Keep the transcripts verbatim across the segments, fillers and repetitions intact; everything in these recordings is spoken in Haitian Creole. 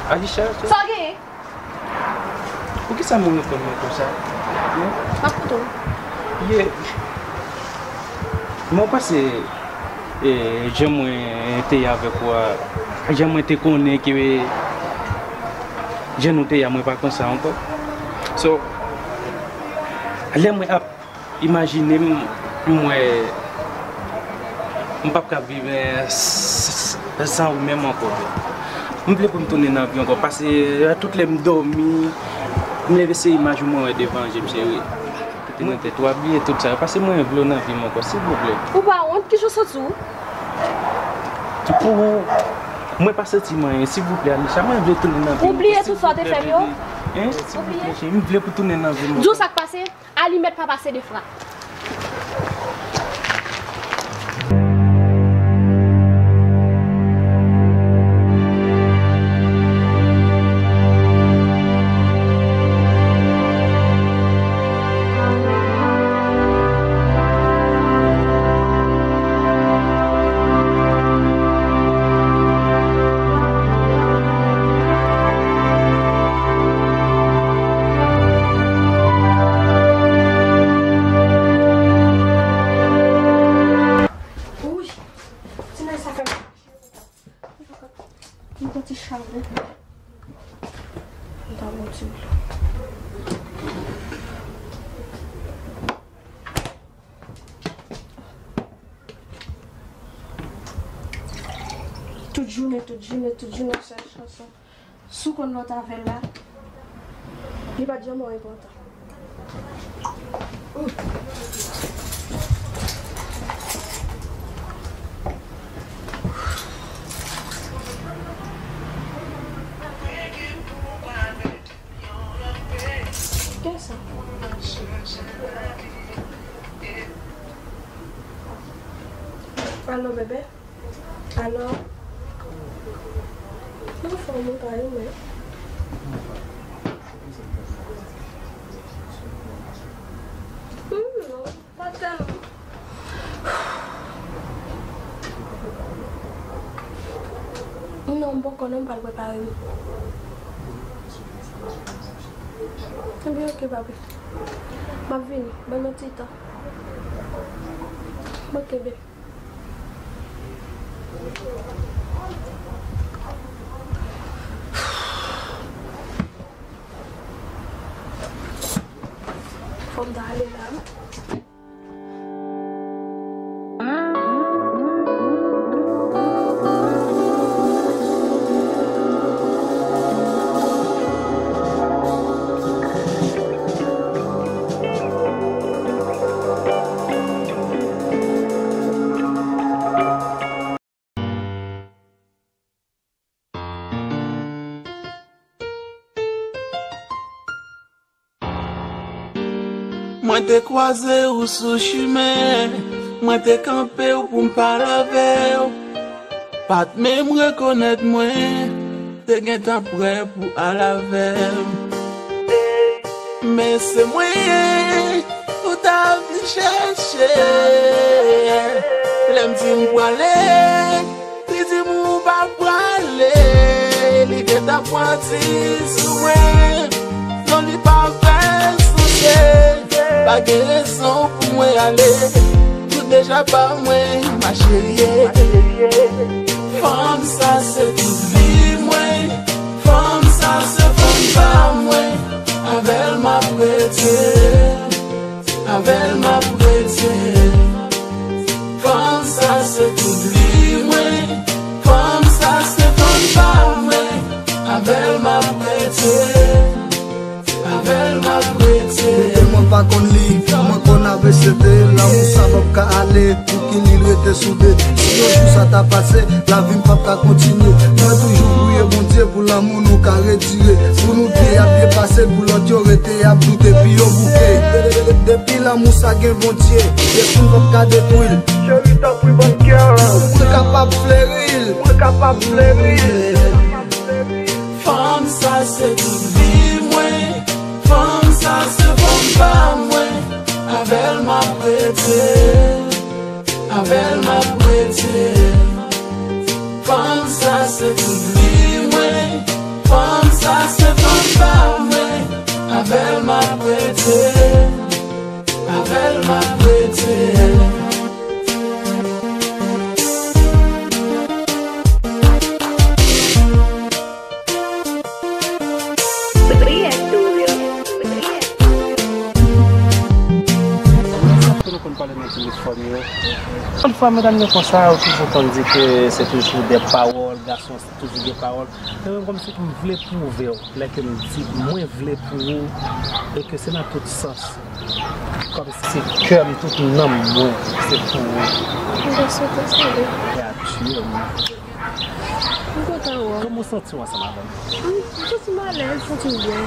Alisha, sa w genyen? Poukisa mwen reponn mwen konsa? M ap koute w. Ye, mwen panse, e, jan mwen te ye avèk ou a, jan mwen te konnen ke jan nou te ye a, mwen pa konsa ankò. So, lè mwen ap imajine m, m wè m p ap ka viv, eh, s-, s-, san ou menm ankò. M vle pou m tounen nan vi ankò, paske, eh, tout lè m dòmi, m leve se imaj ou mwen wè devan je m, cheri. Kite nan tèt ou, ap bliye tout sa yo, paske mwen vle w nan vi m ankò, silvouplè. Ou pa wont, kijan w santi w? Pou mwen pa santi m anyen, silvouplè, Alisha, mwen vle tounen nan vi m ankò, silvouplè, bebe. Ou bliye tout sa w te fè m yo? Hein? Silvouplè, cheri, m vle pou tounen nan vi m ankò. Di w sa k pase? Alimèt pa pase de frap. Wouy, ti nèg sa fè m, m santi chalè. M ta bwè ti dlo. Tout jounen, tout jounen, tout jounen, sèl chanson. Si w konn lòt avè l la, li pa t janm enpòtan. Kisa? Alo, bebe? Alò, mwen fè yon montay wi, men. Hmm, non, pa tèlman. Non, m poko non, m pral prepare m. Ebyen, oke, papi. M ap vini. Ban m yon ti tan. Oke, bebe. Fò m ta ale la wi. Mwen te kwaze w sou chimen, mwen te kanpe w pou m pale avè w. Pa t menm rekonèt mwen, te gentan prè pou al avè m. Men se mwen ou t ap vin chèche. Lè m di m prale, li di m ou pa prale. Li gentan pran ti sou mwen. Non, li pa fè souse. Pa gen rezon pou mwen ale. Tout deja pa mwen, ma chérie. Fanm sa se tout vi mwen. Fanm sa se fanm pa mwen. Avè l m ap rete. Avè l m ap rete. Fanm sa se tout vi mwen. Fanm sa se fanm pa mwen. Avè l m ap rete. Avè l m ap rete. Bebe, mwen pa konn li, mwen konn A B C D. Lanmou sa p ap ka ale, pou ki li rete soude. Si yon jou sa ta pase, lavi m p ap ka kontinye. Mwen toujou priye Bondye pou lanmou nou ka retire. Pou nou byen y ap byen pase, pou lòt yo rete y ap doute, pi yo bouke. De-, de-, de-, depi lanmou sa gen Bondye, pyès moun p ap ka detwi l. Cheri, tanpri, ban m kè. Mwen kapab fleri l. Mwen kapab fleri l. Fanm sa se tout vi mwen. Fanm sa se fanm pa mwen. Avè l m ap rete. Avè l m ap rete. Fanm sa se tout vi mwen. Pase fanm pa vle, avè l m ap rete, avè l m ap rete. Sa ke nou konn pale nan telefòn yo. Anpil fwa, medam yo konsa, yo toujou konn di ke se toujou de pawòl, gason toujou gen pawòl. Men mwen kòmsi m vle pwouve w, lè ke m di mwen vle pou ou, e ke se nan tout sans. Kòmsi se kè m, tout nanm mwen, se pou ou. M te swete sa wi. Gad, tchou, mwen. M kontan wè w. Kòman w santi w ansanm avè m? M, m santi m alèz, m santi m byen.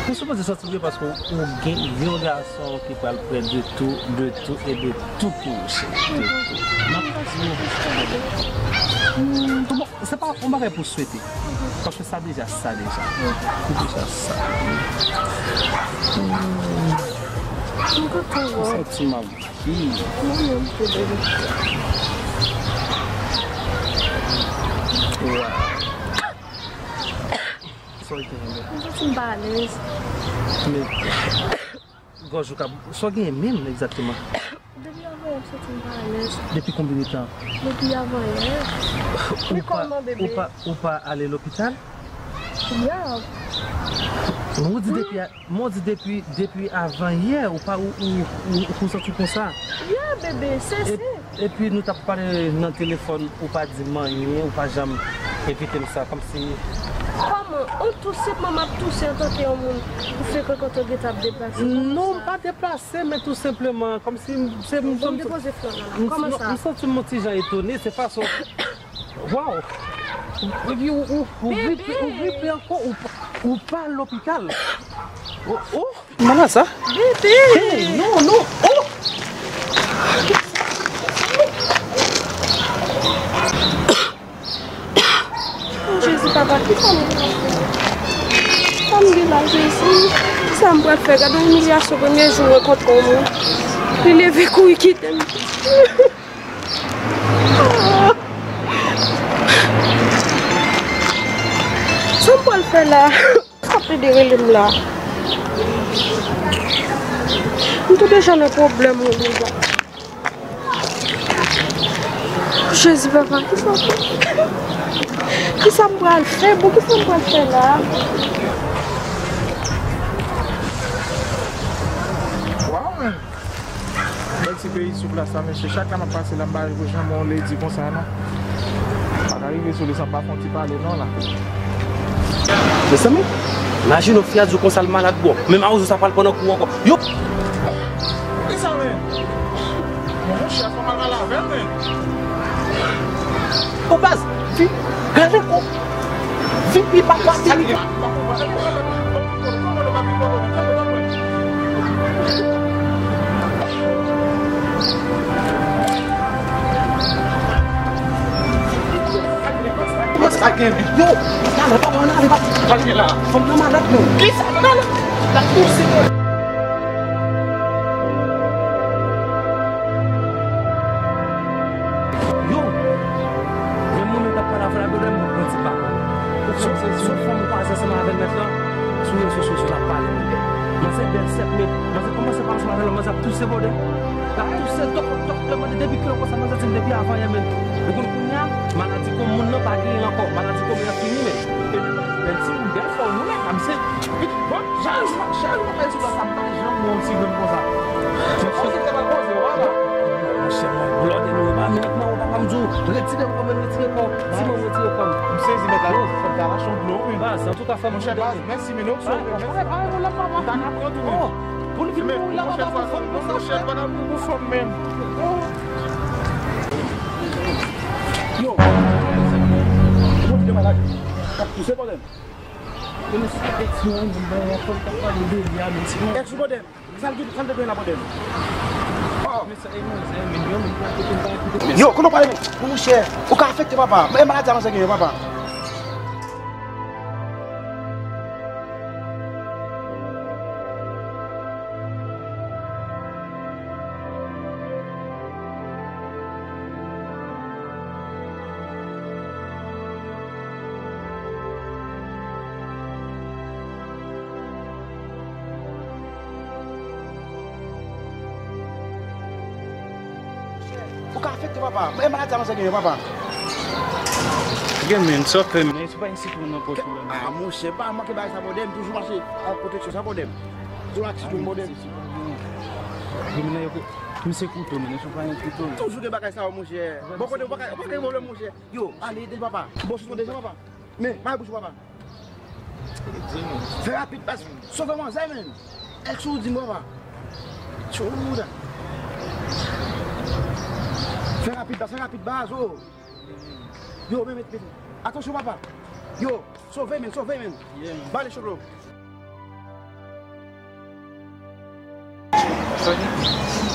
Ou sipoze santi w byen paske w gen yon gason ki pral pran de tou, de tou e de tou pou ou, cheri. De tou. M ap di w. Hmm, bon, se pa yon bagay pou swete. Paske sa deja, sa deja. Ou deja sa. Hmm. M kontan wè w. Ou santi m ap Mwen menm tou, bebe. Wow. Sa w te renmen? Mwen santi m pa alèz. Men, gòj ou ka, sa w genyen menm egzakteman? Depi avanyè, m santi m pa alèz. Depi konbyen de tan? Depi avanyè. Ou pa, ou pa, ou pa ale lopital? Yeah. Ou di depi a, mwen di depi, depi avanyè, ou pa, ou, ou, ou, ou santi w konsa. Yeah, bebe, se, se. Epi nou t ap pale nan telefòn, ou pa di m anyen, ou pa janm evite m sa, kòmsi. Kòman? Ou tou senpman m ap touse antanke yon moun ou frekan kote w gentan ap deplase. Non, m pa deplase, men tou senpleman, kòmsi m, se m, m, m, m santi m yon ti jan etone, se fason Waw! Epi ou, ou, ou gripe, ou gripe ankò, ou, ou pa lopital. Oh, oh! Malad sa? Bebe! Hey, non, non! Oh! Oh, Jezi, papa, kisa m, kisa m gen la, Jezi? Kisa m pral fè? Gade yon imilyasyon, premye jou m rankontre yon moun. Li leve kouri kite m. Sa m pral fè la? Sa ap plede rele m la? M tou deja nan pwoblèm mwen deja. Jezi papa, kisa, kisa m pral fè? Bon, kisa m pral fè la? Waw, men. Bèl ti peyi sou plas la, mesye. Chak la m ap pase la, m pa rive janm wè yon ledi konsa, non. Pa ka rive sou li san m pa fè yon ti pale, non, la. Mezanmi, imajine w fi a di w konsa l malad, bro. Men mawozo sa pral pran nan kou ankò. Yo! Kisa, men? Monchè, fò m al pale avè l, men. O baz, vin, gade kon, vin pi pa pati li. Yo, talè, papa, ann ale, papa. Talè la. Fanm nan malad, non. Kisa, talè? L ap touse, non. Yo, menm mwen menm k ap pale avè l la, bebe, m pran ti pa. Sou, sou fòm m kwaze ansanm avè l mèt la, sou rezo sosyo l ap pale, men. Manzè bèl sèt, men manzè kòmanse pale ansanm avè l, manzè ap touse, bòdè. L ap touse, dòk, dòk, dòk, mande depi kilè konsa, manzè di m depi avanyè, men. Ou konn kounye a, maladi kon moun nan pa genyen ankò, maladi kon moun nan fini, men. Epi, men si ou bèl fò ou nou la, m se Bon, chal, chal, chal, chal, chal, sa m pa janm wè yon ti grenn konsa. Monchè, monchè, mwen blòdè nou, pa menm nan, papa m di w, retire kò m, retire kò m, ti mwen retire kò m. M sezi, mèt la, fè m ta mache yon dlo, wi. Baz, antouka, fè m monchè, baz, mèsi, men nou sou. Pale, pale, pale, papa. M ta ka pran tou, wi. Pou l vin mouri la, papa, pou fanm nan. Monchè, pa nan pou fanm menm. Yo, yon ti de maladi. K ap pouse pwoblèm. Yo, men si se ex mwen, mwen, mwen, fò m ta pale de li a, men si mwen. Ex ou bòdè? Sa l gen, sa l te gen la bòdè? Oh. Yo, kote w pale men? Mon monchè, ou ka afekte papa. E maladi a manzè genyen, papa. Ou ka afekte, papa. E maladi sa manzè genyen, papa. Gen menm, sa w fè menm, se pa yon sitwon nan pòch ou la. Ah, monchè, pa manke bagay sa pwoblèm, toujou mache ak pwoteksyon, sa pwoblèm. Toujou ak sitwon pwoblèm. Gen menm nan yo ke, men se kouto, men se pa yon kouto. Toujou gen bagay sa yo, monchè. Bon kote, ou pa ka, ou pa ka gen pwoblèm, monchè. Yo, ale, ede papa. Bon, sitwon deja, papa. Men, mare bouch ou, papa. Fè rapid, baz. Sove manzè, menn. Èske ou di m, papa? Tchouda. Fè rapid, baz, fè rapid, baz, oh. Yo, men, men, men. Atansyon, papa. Yo, sove, menn, sove, menn. Bale, choklo.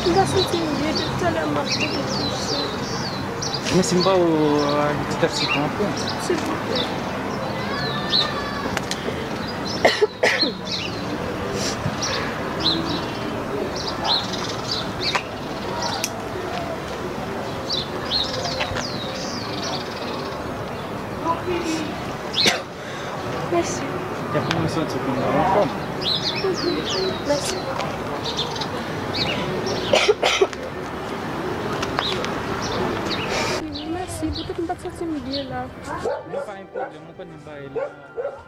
M pa santi m byen, depi talè m ap tande touse. Men si m ba ou, ah, yon ti tèt sitwon pou. Silvouplè. Mèsi. Depi mwen santi pou mwen anfòm. Mèsi. Mèsi, poutèt m pa t santi m byen la. Non, pa gen pwoblèm, mwen konn bagay la.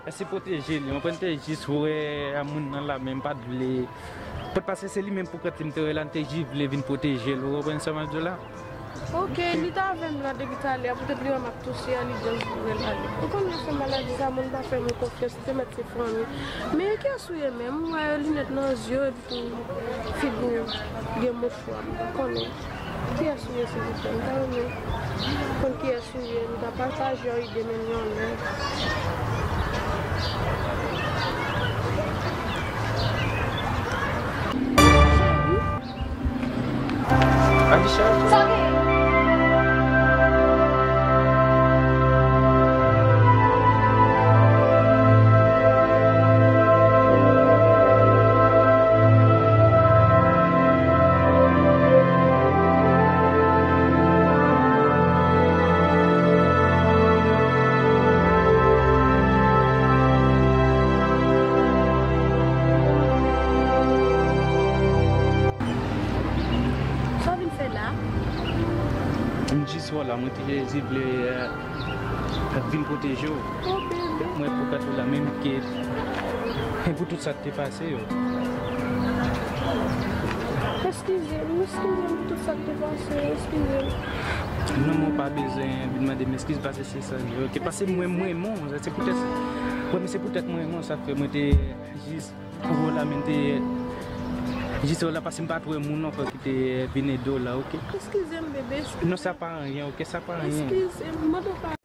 Èske pwoteje li, mwen konn te jis wè a moun nan la, men m pa t vle. Poutèt paske se li menm pou kont li m te wè la, m te jis vle vin pwoteje l, ou konprann sa m ap di w la? Ok, li t avè m la depi talè a, poutèt li wè m ap touse a, li just voye l ale. Ou konn yo fè maladi sa, moun pa fè moun konfyans, li te mèt se fanmi. Men kiyès ou ye menm? M wè linèt nan zye w, epi tou figi w gen mouchwa, m pa konnen. Kiyès ou ye, silvouplè? M ta renmen konn kiyès ou ye, m ta pataje yon ide menm yon lè. Cheri. Aisha. Sa w gen? Sa w vin fè la? M jis wè w la, mwen te jis vle, eh, vin pwoteje w. Oh, bebe. Mwen pou kont ou la, menm ke, e pou tout sa k te pase yo. Eskize m, eskize m pou tout sa k te pase yo, eskize m. Non, mwen pa bezwen vin mande m eskiz, paske se sa l ye, ok? Paske mwen, mwen renmen w, se poutèt, mwen, se poutèt mwen renmen w, sa fè mwen te jis Ou la, men te jis la, paske m pa t wè moun ankò ki te vin ede w la, ok? Eskize m, bebe, eskize m. Non, sa pa anyen, ok? Sa pa anyen. Eskize m, mande w pa.